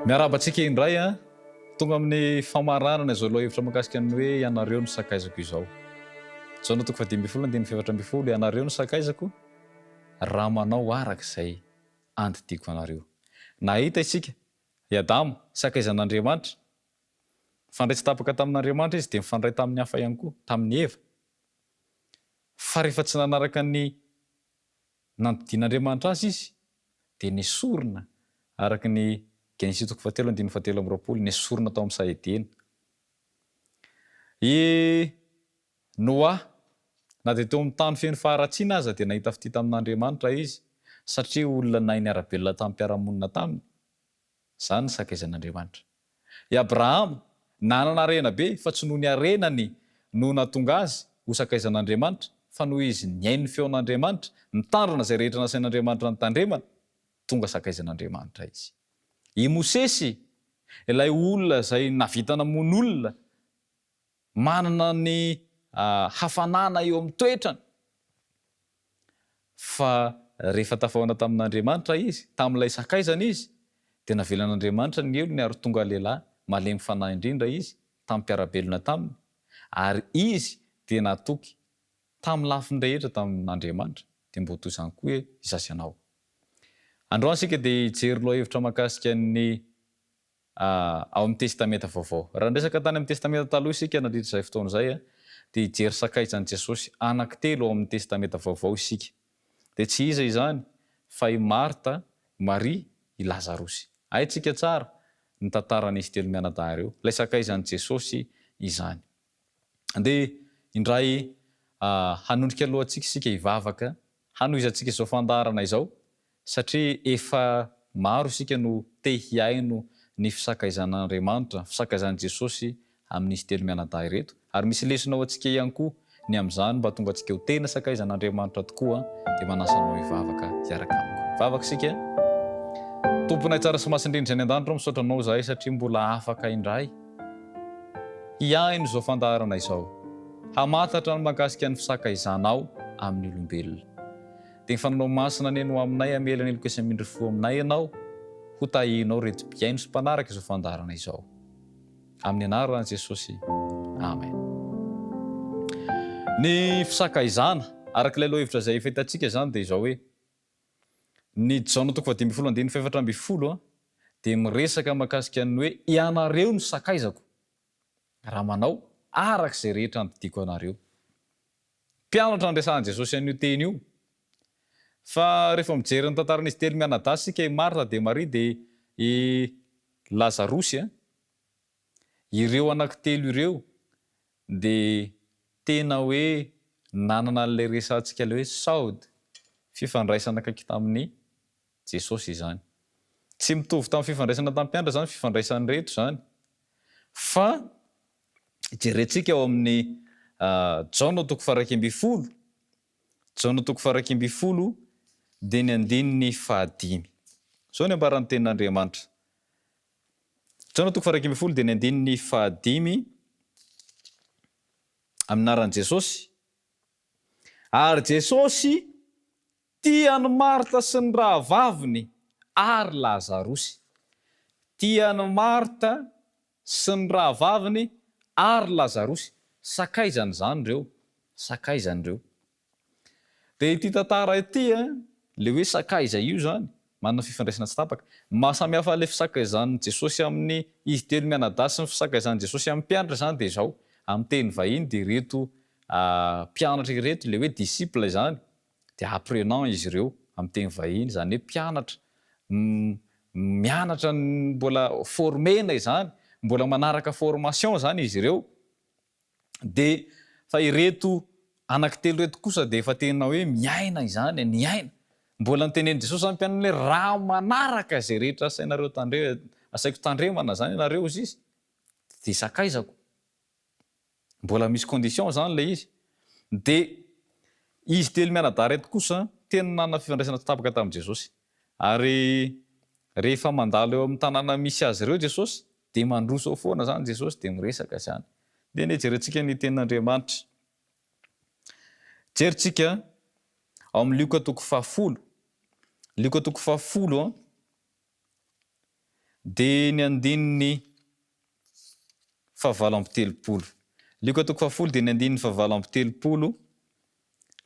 Miarahaba antsika indray an! Tonga amin'ny famaranana izao lohahevitra mahakasika ny hoe Ianareo no sakaizako izao. Jaona toko fahadimy ambin'ny folo andininy faha-14, Ianareo no sakaizako raha manao araka izay andidiako anareo. Nahita isika, i Adama, sakaizan'Andriamanitra. Nifandray tsy tapaka tamin'Andriamanitra izy dia nifandray tamin'ny hafa ihany koa, tamin'i Eva. Fa rehefa tsy nanaraka ny nandidian'Andriamanitra azy izy, dia nesorina, araka ny Genesisy toko fahatelo andininy fahatelo amby 20, nesorina tao amin'ny saha Edena. I Noa, na dia teo amin'ny tany feno faharatsiana aza, dia nahita fitia tamin'Andriamanitra izy, satria olona nahay niara-belona tamin'ny mpiara-monina taminy. Izany ny sakaizan'Andriamanitra. I Abrahama, nanana harena be, fa tsy noho ny harenany no nahatonga azy ho sakaizan'Andriamanitra, fa noho izy nihaino ny feon'Andriamanitra, nitandrina izay rehetra nasain'Andriamanitra notandremana, tonga sakaizan'Andriamanitra izy. I Mosesy, ilay olona izay nahavita namono olona, manana ny hafanana eo amin'ny toetrany, fa rehefa tafahaona tamin'Andriamanitra izy, tamin'ilay sakaizany izy, dia navelan'Andriamanitra ny helony ary tonga lehilahy malemy fanahy indrindra izy tamin'ny mpiara-belona taminy, ary izy dia natoky tamin'ny lafiny rehetra tamin'Andriamanitra, dia mba ho toy izany koa izaho sy ianao. Androany isika dia hijery lohahevitra mahakasika ny ao amin'ny Testamenta Vaovao. Raha niresaka tany amin'ny Testamenta Taloha isika nandritra izay fotoana izay, dia hijery sakaizan'i Jesosy anankitelo ao amin'ny Testamenta Vaovao isika. Dia tsy iza izany fa i Marta, i Maria, i Lazarosy. Haintsika tsara ny tantaran'izy telo mianadahy ireo, ilay sakaizan'i Jesosy izany. Andeha indray hanondrika lohantsika isika hivavaka, hanohizantsika izao fandaharana izao, Satria efa maro isika no te hihaino ny fisakaizan'Andriamanitra, fisakaizan'i Jesosy amin'izy telo mianadahy ireto. Ary misy lesona ho antsika ihany koa ny amin'izany mba hahatonga antsika ho tena sakaizan'Andriamanitra tokoa dia manasa anao hivavaka hiaraka amiko. Hivavaka isika. Tomponay tsara sy masina indrindra izay any an-danitra ô, misaotra anao izahay satria mbola afaka indray hihaino izao fandaharana izao, hamantatra ny mahakasika ny fisakaizanao amin'ny olombelona. Dia ny Fananao Masina anie no aminay hamela ny heloka sy hamindra fo aminay Ianao, ho tahianao ireto mpihaino sy mpanaraka izao fandaharana izao. Amin'ny anaran'i Jesosy. Amen. Ny fisakaizana, araka ilay lohahevitra izay efa hitantsika izany dia izao hoe, ny Jaona toko faha-15 andininy faha-14 dia miresaka mahakasika ny hoe ianareo no sakaizako raha manao araka izay rehetra andidiako anareo. Mpianatra niresahan'i Jesosy an'io teny io. Fa rehefa mijery ny tantaran'izy telo mianadahy isika, i Marta dia Maria dia i Lazarosy, ireo anankitelo ireo dia tena hoe nanana an'ilay resahantsika ilay hoe saod, fifandraisana akaiky tamin'i Jesosy izany. Tsy mitovy tamin'ny fifandraisana tamin'ny mpianatra izany fifandraisan'ireto izany. Fa Jerentsika ao amin'ny Jaona toko faha-11, Jaona toko faha-11 dia ny andininy fahadimy. Izao ny ambaran'ny tenin'Andriamanitra. Jaona toko faha-11 dia ny andininy fahadimy amin'ny anaran'i Jesosy. Ary Jesosy tia an'i Marta sy ny rahavaviny ary Lazarosy. Tia an'i Marta sy ny rahavaviny ary Lazarosy. Sakaizany izany ireo. Sakaizany ireo. Dia ity tantara ity an, ilay hoe sakaiza io izany, manana fifandraisana tsy tapaka. Ny maha samy hafa ilay fisakaizan'i Jesosy amin'ny izy telo mianadahy sy ny fisakaizan'i Jesosy amin'ny mpianatra izany dia izao, amin'ny teny vahiny dia ireto mpianatra ireto, ilay hoe disciple izany, dia apprenant izy ireo amin'ny teny vahiny, izany hoe mpianatra, mianatra mbola former-na izany, mbola manaraka formation izany izy ireo, dia fa ireto anankitelo ireto kosa dia efa tena hoe miaina izany e, niaina, mbola notenenin'i Jesosy izany mpianany hoe raha manaraka izay rehetra asainareo tandre, asaiko tandremana izany ianareo hozy izy, dia sakaizako. Mbola misy condition zany ilay izy. Dia izy telo mianadahy ireto kosa tena nanana fifandraisana tsy tapaka tamin'i Jesosy. Ary rehefa mandalo eo amin'ny tanàna misy azy ireo Jesosy dia mandroso ao foana zany Jesosy dia miresaka izany. Dia anie jerentsika ny tenin'Andriamanitra. Jerintsika ao amin'ny Lioka toko fahafolo. Lioka toko fahafolo an. Dia ny andininy fahavalo amby 30. Lioka toko fahafolo dia ny andininy fahavalo amby 30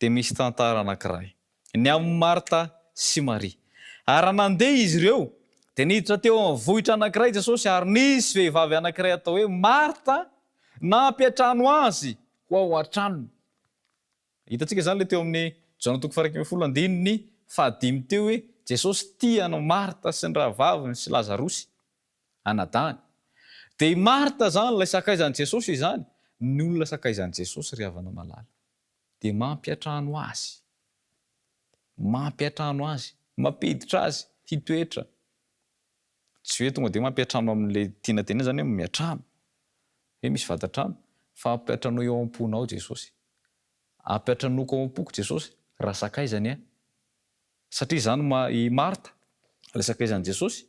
dia misy tantara anankiray. Ny amin'i Marta sy Maria. Ary raha nandeha izy ireo, dia niditra teo amin'ny vohitra anankiray Jesosy, ary nisy vehivavy anankiray atao hoe Marta nampiantrano azy ho ao an-tranony. Hitantsika izany ilay teo amin'ny Jaona toko faha-11 andininy fahadimy teo hoe Jesosy tia an'i Marta sy ny rahavaviny sy Lazarosy, anadahiny. Dia i Marta izany ilay sakaizan'i Jesosy izany, ny olona sakaizan'i Jesosy ry havana malala dia mampiantrano azy, mampiantrano azy, mampiditra azy hitoetra. Tsy hoe tonga dia mampiantrano amin'ilay tiana tenenina izany hoe miantrano, hoe misy vatan-trano, fa ampiantranoy ao am-ponao Jesosy. Ampiantranoiko ao am-poko Jesosy raha sakaizany aho. Satria izany ma i Marta, ilay sakaizan'i Jesosy,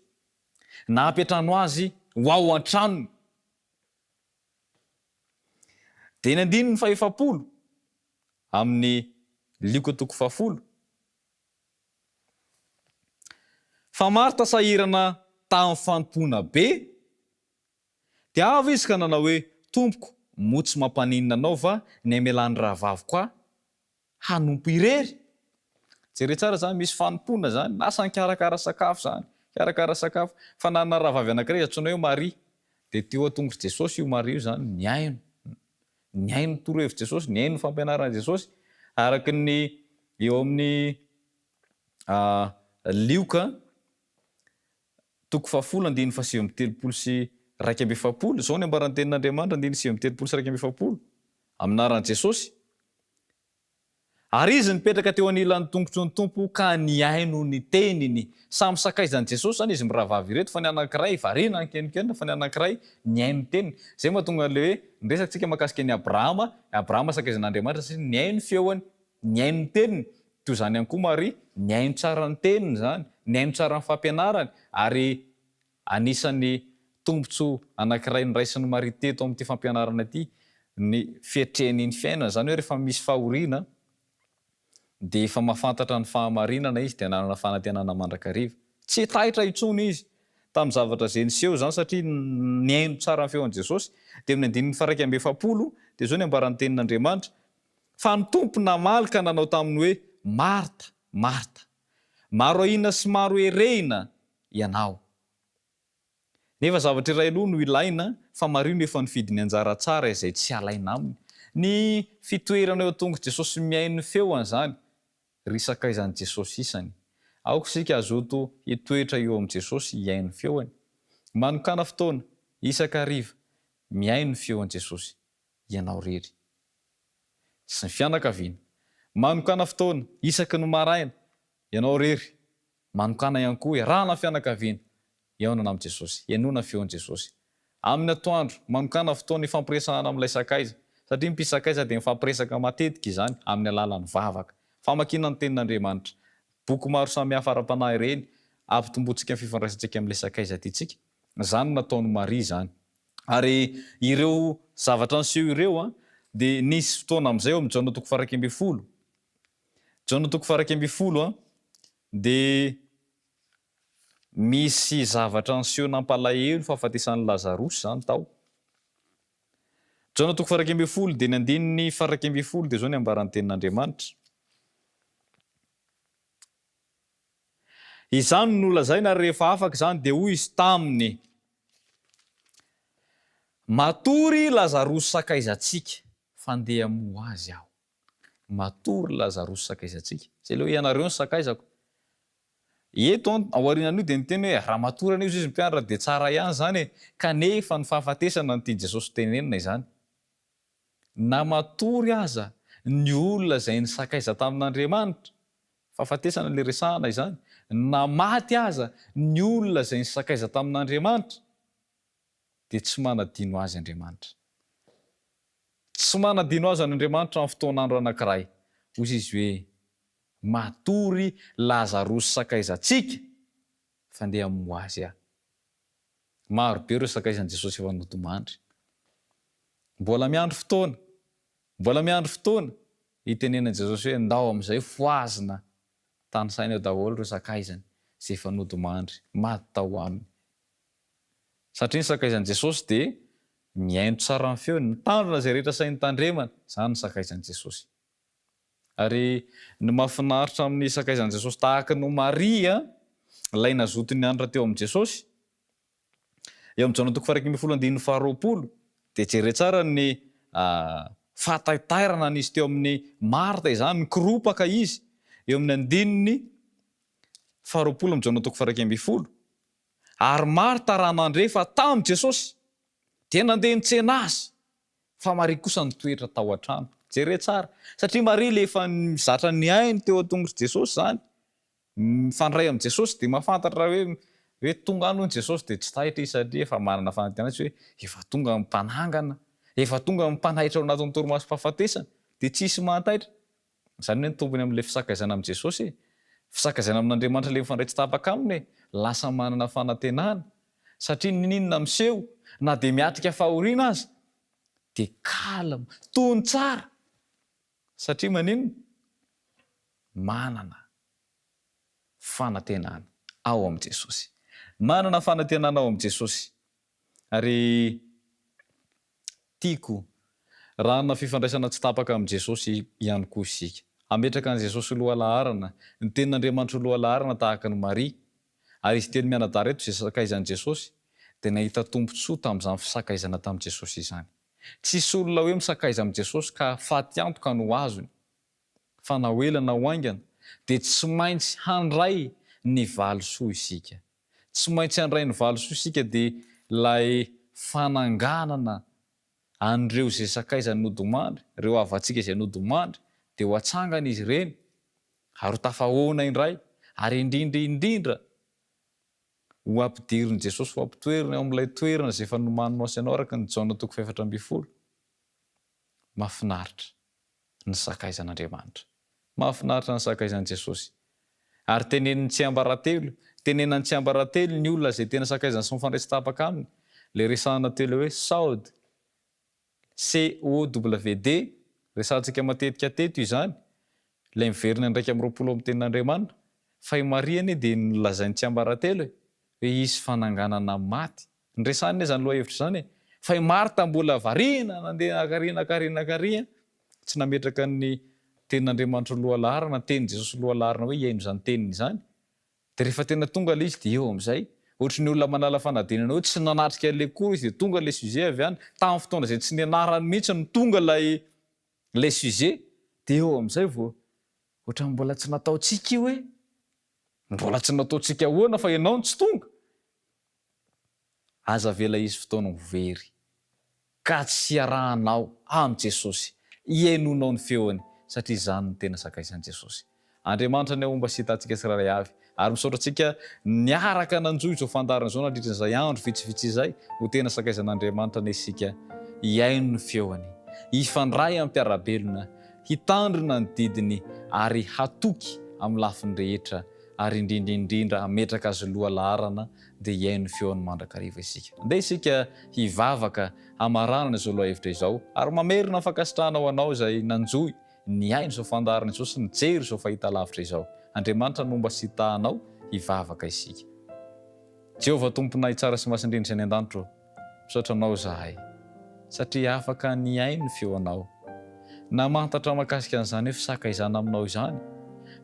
nampiantrano azy ho ao an-tranony. Dia ny andininy fahefapolo amin'ny Lioka toko fahafolo. Fa Marta sahirana tamin'ny fanompoana be, dia avy izy ka nanao hoe, Tompoko, moa tsy mampaninona anao va ny hamelan'ny rahavaviko ahy hanompo irery? Jereo tsara izany, misy fanompoana izany, lasa nikarakara sakafo izany, nikarakara sakafo. Fa nanana rahavavy anankiray izy antsoina hoe Maria, dia teo an-tongotr'i Jesosy io Maria io izany, nihaino, nihaino ny torohevitr'i Jesosy, nihaino ny fampianaran'i Jesosy, araka ny eo amin'ny Lioka toko fahafolo andininy faha-39 sy 41, izao ny ambaran'ny tenin'Andriamanitra andininy 39 sy 41, amin'ny anaran'i Jesosy, Ary izy nipetraka teo anilan'ny tongotry ny Tompo ka nihaino ny teniny. Samy sakaizan'i Jesosy izany izy mirahavavy ireto fa ny anankiray variana nikenonkenona fa ny anankiray nihaino ny teniny. Izay mahatonga an'ilay hoe niresaka tsika mahakasika an'i Abrahama, i Abrahama sakaizan'Andriamanitra satria nihaino ny feony, nihaino ny teniny. Toy izany ihany koa Maria, nihaino tsara ny teniny izany, nihaino tsara ny fampianarany ary Anisan'ny tombontsoa anankiray noraisin'i Maria teto amin'ity fampianarana ity ny fiatrehany ny fiainana, izany hoe rehefa misy fahoriana dia efa mahafantatra ny fahamarinana izy dia nanana fanantenana mandrakariva. Tsy taitra intsony izy tamin'ny zavatra izay niseho izany satria nihaino tsara ny feon'i Jesosy. Dia amin'ny andininy faha-41 dia izao ny ambaran'ny tenin'Andriamanitra, Fa ny Tompo namaly ka nanao taminy hoe, Marta, Marta, maro ahiana sy maro herehina ianao. Nefa zavatra iray aloha no ilaina fa mariho no efa nifidy ny anjara tsara izay tsy halaina aminy. Ny fitoerana eo an-tongotr'i Jesosy mihaino ny feony izany, ry sakaizan'i Jesosy isany. Aoka isika hazoto hitoetra eo amin'i Jesosy hihaino ny feony. Manokàna fotoana, isan-kariva, mihaino ny feon'i Jesosy, ianao irery. Sy ny fianakaviana. Manokàna fotoana, isaky ny maraina, ianao irery. Manokàna ihany koa iarahana amin'ny fianakaviana, hihaonana amin'i Jesosy, hihainoana ny feon'i Jesosy. Amin'ny atoandro, manokàna fotoana hifampiresahana amin'ilay sakaiza, satria ny mpisakaiza dia mifampiresaka matetika izany amin'ny alalan'ny vavaka, famakiana ny Tenin'Andriamanitra, boky maro samihafa ara-panahy ireny, ampitomboantsika ny fifandraisantsika amin'ilay sakaiza tiantsika. Izany no nataon'i Maria izany. Ary ireo zavatra niseho ireo dia nisy fotoana amin'izay ao amin'ny Jaona toko faha-11, Jaona toko faha-11 dia misy zavatra niseho nampalahelo fahafatesan'i Lazarosy izany tao. Jaona toko faha-11 dia ny andininy faha-11 dia izao ny ambaran'ny tenin'Andriamanitra. Izany no nolazaina ary rehefa afaka izany dia hoy izy taminy, Matory Lazarosy sakaizantsika, fa ndeha hamoha azy aho. Matory Lazarosy sakaizantsika. Izay ilay hoe ianareo no sakaizako. Eto an, ao aorianan'io dia niteny hoe raha matory anie izy mpianatra dia tsara ihany izany e. Kanefa ny fahafatesana no tian'i Jesosy tenenina izany. Na matory aza ny olona izay nisakaiza tamin'Andriamanitra, fahafatesana ilay resahana izany, na maty aza ny olona izay nisakaiza tamin'Andriamanitra, dia tsy manadino azy Andriamanitra. Tsy manadino azy Andriamanitra amin'ny fotoan'andro anankiray. Hoy izy hoe, Matory Lazarosy sakaizantsika, fa ndeha hamoha azy aho. Maro be ireo sakaizan'i Jesosy efa nodimandry. Mbola miandry fotoana, mbola miandry fotoana hitenenan'i Jesosy hoe, Ndao amin'izay fohazina. Tanisaina eo daholo ireo sakaizany izay efa nodimandry, maty tao aminy. Satria ny sakaizan'i Jesosy dia mihaino tsara ny feony, mitandrina izay rehetra asainy tandremana. Izany ny sakaizan'i Jesosy. Ary ny mahafinaritra amin'ny sakaizan'i Jesosy tahaka ny Maria, ilay nazoto nianatra teo amin'i Jesosy, eo amin'ny Jaona toko faha-11 andininy faharoapolo, dia jereo tsara ny fahataitairana nisy teo amin'i Marta izany, nikoropaka izy, eo amin'ny andininy faharoapolo amin'ny Jaona toko faha-11. Ary Marta raha nandre fa tamy Jesosy, dia nandeha nitsena Azy, fa Maria kosa nitoetra tao an-trano. Jereo tsara, satria Maria ilay efa zatra nihaino teo an-tongotr'i Jesosy izany, mifandray amin'i Jesosy, dia mahafantatra hoe hoe tonga any hono Jesosy, dia tsy taitra izy satria efa manana fanantenana izy hoe efa tonga ny mpanangana, efa tonga ny mpanaitra ao anatin'ny torimasom-pahafatesana, dia tsisy mahataitra. Izany hoe ny tombony amin'ilay fisakaizana amin'i Jesosy e! Fisakaizana amin'Andriamanitra ilay mifandray tsy tapaka aminy e! Lasa manana fanantenana satria n'inon'inona miseho na dia miatrika fahoriana aza dia calme, tony tsara satria maninona? Manana fanantenana ao amin'i Jesosy. Manana fanantenana ao amin'i Jesosy. Ary tiako raha hanana fifandraisana tsy tapaka amin'i Jesosy ihany koa isika. Hametraka an'i Jesosy ho lohalaharana, ny Tenin'Andriamanitra ho lohalaharana tahaka an'i Maria. Ary izy telo mianadahy ireto izay sakaizan'i Jesosy dia nahita tombontsoa tamin'izany fisakaizana tamin'i Jesosy izany. Tsisy olona hoe misakaiza amin'i Jesosy ka faty antoka no azony, fa na ho ela na ho haingana dia tsy maintsy handray ny valisoa isika. Tsy maintsy handray ny valisoa isika dia ilay fananganana an'ireo izay sakaizany nodimandry, ireo havantsika izay nodimandry, dia ho atsangana izy ireny ary ho tafahoana indray ary indrindra indrindra ho ampidirin'i Jesosy ho ampitoeriny ao amin'ilay toerana izay efa nomaniny ho azy anao araka ny Jaona toko faha-14. Mahafinaritra ny sakaizan'Andriamanitra. Mahafinaritra ny sakaizan'i Jesosy. Ary teneniny tsiambaratelo, tenenany tsiambaratelo ny olona izay tena sakaizany sy mifandray tsy tapaka aminy, ilay resahana teo ilay hoe Saud, COWD, resahantsika matetika teto izany, ilay miverina 21 amin'ny tenin'Andriamanitra, fa i Maria anie dia nolazainy tsiambaratelo e, hoe hisy fananganana maty. Niresahany anie izany lohahevitra izany e! Fa i Marta mbola variana nandeha nankaria nankaria nankaria, tsy nametraka ny tenin'Andriamanitra ho lohalaharana, ny tenin'i Jesosy ho lohalaharana hoe hihaino izany teniny izany. Dia rehefa tena tonga ilay izy dia eo amin'izay, ohatry ny olona manala fanadinana hoe tsy nanatrika an'ilay cours izy dia tonga ilay sujet avy any, tamin'ny fotoana izay tsy nianarany mihitsy no tonga ilay ilay sujet, dia eo amin'izay vao ohatran'ny mbola tsy nataontsika io e! Mbola tsy nataontsika ahoana fa ianao no tsy tonga? Aza avela hisy fotoana ho very ka tsy hiarahanao amin'i Jesosy, hihainoanao ny feony satria izany no tena sakaizan'i Jesosy. Andriamanitra anie homba sy hitahy antsika tsirairay avy ary misaotra antsika niaraka nanjohy izao fandaharana izao nandritra izay andro vitsivitsy izay, ho tena sakaizan'Andriamanitra anie isika hihaino ny feony, hifandray amin'ny mpiara-belona, hitandrina ny didiny ary hatoky amin'ny lafiny rehetra ary indrindra indrindra hametraka azy loha laharana dia hihaino ny feony mandrakariva isika. Andeha isika hivavaka hamaranana izao lohahevitra izao ary mamerina ny fankasitrahana ho anao izay nanjohy nihaino izao fandaharana izao sy nijery izao fahitalavitra izao. Andriamanitra no mba sitahanao hivavaka isika. Jehovah Tomponay tsara sy masina indrindra izay any an-danitra ô, misaotra Anao izahay satria afaka nihaino ny feonao, namantatra mahakasika an'izany hoe fisakaizana aminao izany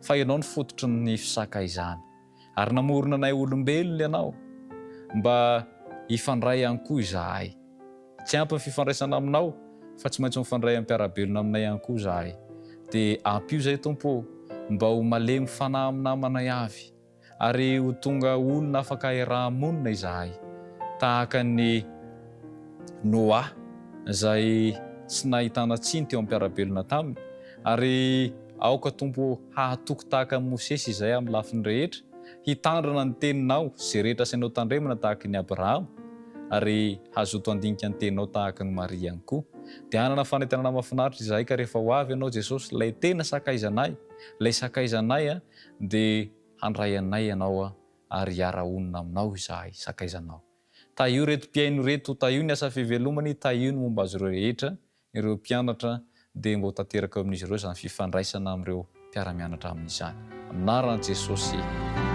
fa Ianao no fototry ny fisakaizana. Ary namorona anay olombelona Ianao mba hifandray ihany koa izahay. Tsy ampy ny fifandraisana aminao fa tsy maintsy mifandray amin'ny mpiara-belona aminay ihany koa izahay. Dia ampio izahay Tompo ô, mba ho malemy fanahy amin'ny namanay avy, ary ho tonga olona afaka iaraha-monina izahay, tahaka an'i Noa izay tsy nahitana tsiny teo amin'ny mpiara-belona taminy, ary Aoka Tompo ô, hahatoky tahaka an'i Mosesy izay amin'ny lafiny rehetra, hitandrina ny Teninao, izay rehetra asainao tandremana tahaka an'i Abrahama, ary hazoto handinika ny Teninao tahaka an'i Maria ihany koa. Dia hanana fanentanana mahafinaritra izahay ka rehefa ho avy Ianao Jesosy, ilay tena Sakaizanay, ilay Sakaizanay a, dia handray anay Ianao a, ary hiara-honina Aminao izahay, Sakaizanao. Tahio ireto mpihaino ireto, tahio ny asa fivelomany, tahio ny momba azy ireo rehetra, ireo mpianatra dia mba ho tanteraka eo amin'izy ireo izany fifandraisana amin'ireo mpiara-mianatra aminy izany. Amin'ny anaran'i Jesosy.